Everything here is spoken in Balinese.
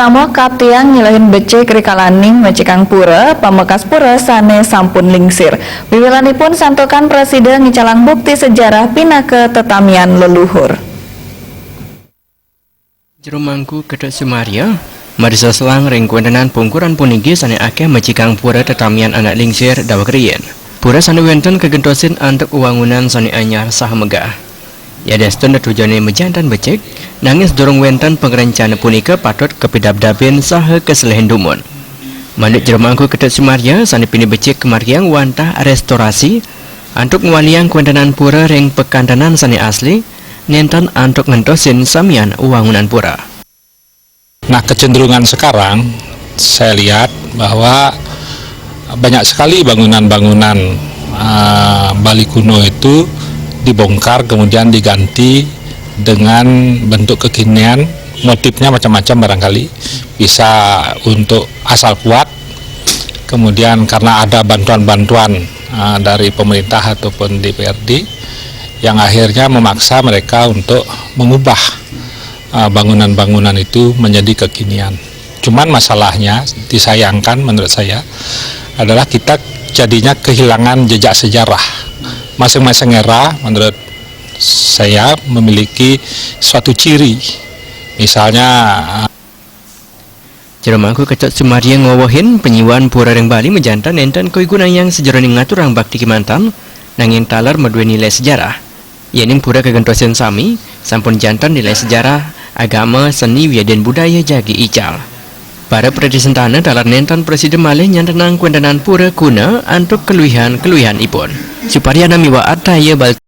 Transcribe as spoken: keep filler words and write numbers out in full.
Amoh kaaptiang nyilaihin becik rikalaning mecikang pura, pamekas pura sane sampun lingsir. Wiwilanipun santukan prasida ngicalang bukti sejarah pinaka tetamian leluhur. Jero Mangku Ketut Sumaria, marisa selang ring kawentenan pungkuran puniki sane akeh mecikang pura tetamian anak lingsir daweg riin. Pura sane wenten kagentosin antuk wewangunan sane anyar saha megah. Yadastun tetujone majanten becik, nanging sadurung wenten pangrencana punika patut kapidabdabin saha kaselehin dumun. Manut Jero Mangku Ketut Sumaria, sane pinih becik kamargiang wantah restorasi, antuk ngwaliang kawentenan pura ring pakantenan sane asli, nenten antuk ngentosin samian wangunan pura. Nah, kecenderungan sekarang saya lihat bahwa banyak sekali bangunan-bangunan, eh, Bali kuno itu dibongkar kemudian diganti dengan bentuk kekinian, motifnya macam-macam barangkali, bisa untuk asal kuat, kemudian karena ada bantuan-bantuan, eh, dari pemerintah ataupun D P R D yang akhirnya memaksa mereka untuk mengubah, eh, bangunan-bangunan itu menjadi kekinian. Cuman masalahnya, disayangkan menurut saya, adalah kita jadinya kehilangan jejak sejarah. Masing-masing era menurut saya memiliki suatu ciri. Misalnya, Jero Mangku Ketut Sumaria ngwewehin panyiwan pura ring Bali majanten nenten kawigunayang sajeroning ngaturang bakti kemanten, nanging taler madue nilai sejarah. Yening pura kagentosin sami, sampun janten nilai sejarah, agama, seni, wiadin budaya jagi ical. Para pradesantana taler nenten prasida malih nyantenang kawentenan pura kuna antuk kaluihan-kaluihanipun. Suparyana miwah Ataya Bal-